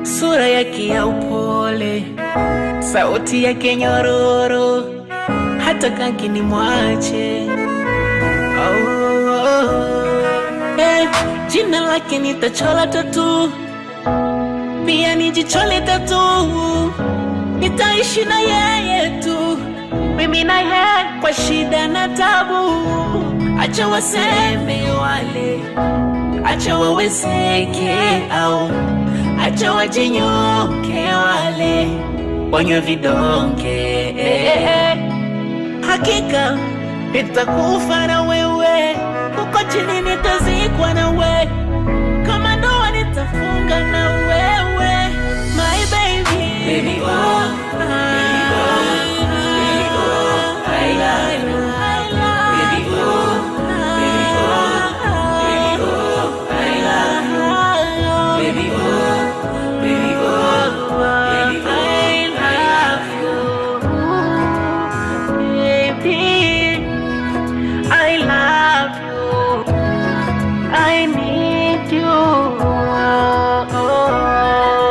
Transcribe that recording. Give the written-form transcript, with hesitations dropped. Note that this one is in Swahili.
Sura yake ya upole, sauti yake nyororo, hata kaki ni mwache. Oh, oh, eh, jina lake nitachola tatu, pia nijichole tatu, nitaishi na yeye tu, mimi na yeye kwa shida na tabu. Acha waseme wale, acha wawezeke au acha wajinyoke wale, wanywe vidonge. Hakika nitakufa na wewe, uko chini nitazikwa na wewe, kama ndoa nitafunga na